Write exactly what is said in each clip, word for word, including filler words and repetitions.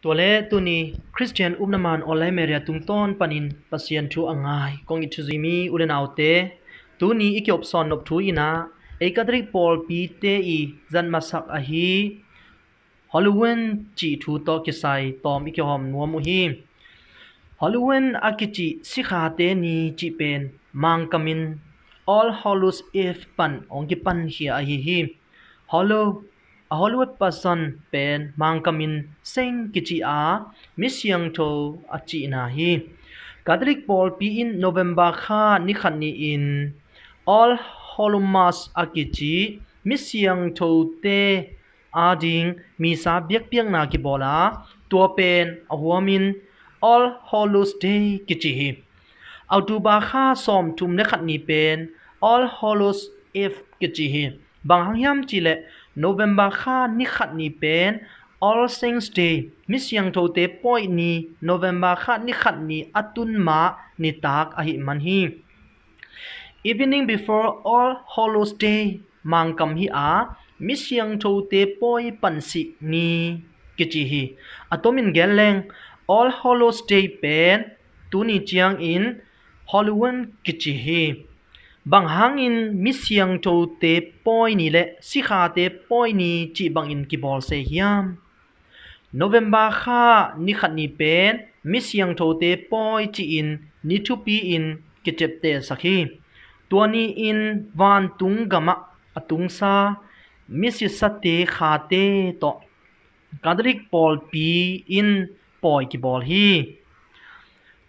Tua le tuni Khristian upna man online media tungtawn panin Pasian thu a ngai kong it thuzui mi u le naute, tuni i kiop sawn nop thu in ah ei Catholic pawlpite i zat masak ahi Halloween cih thu tawh kisai tawm i kihawm nuam uh hi. Halloween a kicih sikhate ni cih pen Mangkamin All Hallows Eve pan hong kipankhia ahi hi. Hollow a Hollywood pasan pen Mangkamin seng kici a mi siangtho a cihna hi. Catholic pawlpi in November kha ni khat ni-in All Hallow Mass a kici mi siangthote ading misa biakpiakna kibawl a, tua pen a huamin All Hallows Day kici hi. October kha sawmthum le khat ni pen All Hallows Eve kici hi. Bang hang hiam cihleh November kha ni khat ni pen All Saints Day, mi siangthote pawi ni, November kha ni khat ni a tun ma nitak ahih man hi. Evening before All Hallows Day Mangkam hi a, mi siangthote pawi pansih ni kici hi. A tomin gen leng All Hallows Day pen tuni ciangin Halloween kici hi. Bang hangin mi siangthote pawi ni le sikhate pawi ni cih bangin kibawl se hiam? November kha ni khat ni pen mi siangthote pawi ci-in ni thupi-in kiciaptehsak hi. Tua ni-in vantung gamah a tungsa misisate khate tawh Catholic pawlpi in pawi kibawl hi.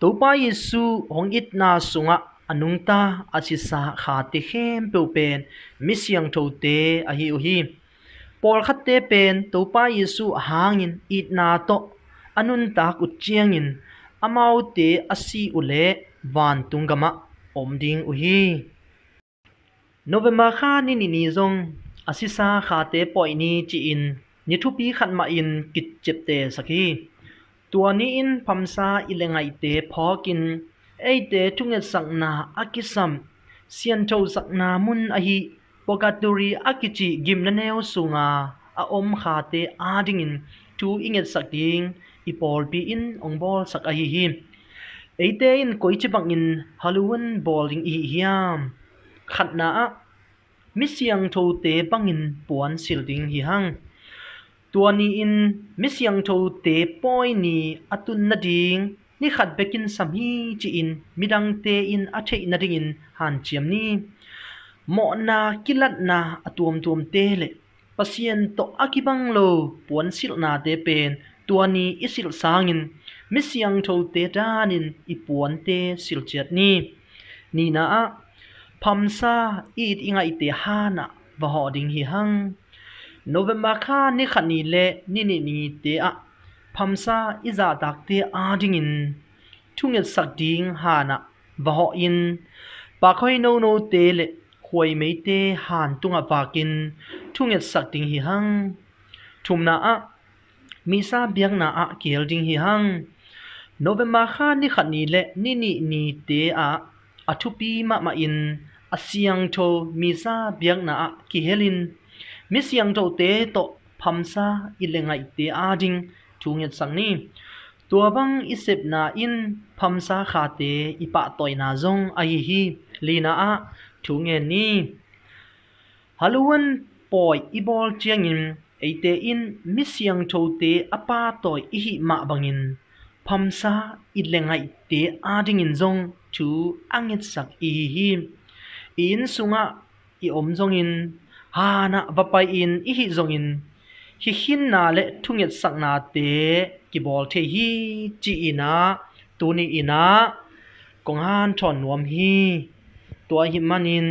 Topa Jesu hong itna sungah a nungta a sisa khate khempeuh pen mi siangthote ahi uh hi. Pawlkhatte pen Topa Jesu hangin itna tawh a nuntak uh ciangin amaute a si uh leh vantung gamah om ding uh hi. November kha ni nih ni zong a sisa khate pawi ni ci-in ni thupi khat mahin kiciaptehsak hi. Tua ni-in phamsa i le ngaihte phawkin eite thungetsakna a kisam sianthosakna mun ahi purgatory a kici gimna neu sunga a om khate adingin thu i ngetsak ding i pawlpi in hong bawlsak ahi hi. Eite in koici bangin Halloween bawl ding i hi hiam? Khatna ah mi siangthote bangin puansilh ding hi hang. Tua ni-in mi siangthote pawi ni a tun nading ni khat bekin sam hi ci-in midangte in a theih nadingin hanciam ni. Mawhna kilatna a tuamtuamte le Pasian tawh a kibang lo puansilhnate pen tua ni i silh sangin mi siangthote danin i puante silciat ni. Nihna ah phamsa i it i ngaihte hanah va hawh ding hi hang. November kha ni khat ni le ni nih nite ah phamsa i zahtakte adingin thungetsak ding hanah va hawhin pakhoi nonote le khuaimeite han tungah vakin thungetsak ding hi hang. Thumna ah misa biakna ah kihel ding hi hang. November kha ni khat ni le ni nih nite ah a thupi mahmahin a siangtho misa biakna ah kihelin mi siangthote tawh phamsa i le ngaihte ading thungetsak ni. Tua bang i sepna in phamsa khate i pahtawina zong ahi hi. Lina ah thu ngen ni. Halloween pawi i bawl ciangin eite in mi siangthote a pahtawi i hih mah bangin phamsa i le ngaihte adingin zong thu a ngetsak i hi hi. I inn sungah i om zongin hanah va pai-in i hih zongin hih khinna le thungetsaknate kibawl thei hi ci-in ah tuni in ah kong hanthawn nuam hi. Tua ahih manin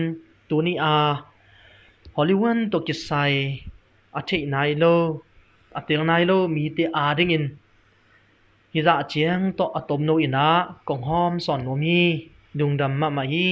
tuni a Halloween tawh kisai a theih nai lo a tel nai lo mite adingin hizah ciang tawh a tomno in ah kong hawm sawn nuam hi. Lungdam mahmah hi.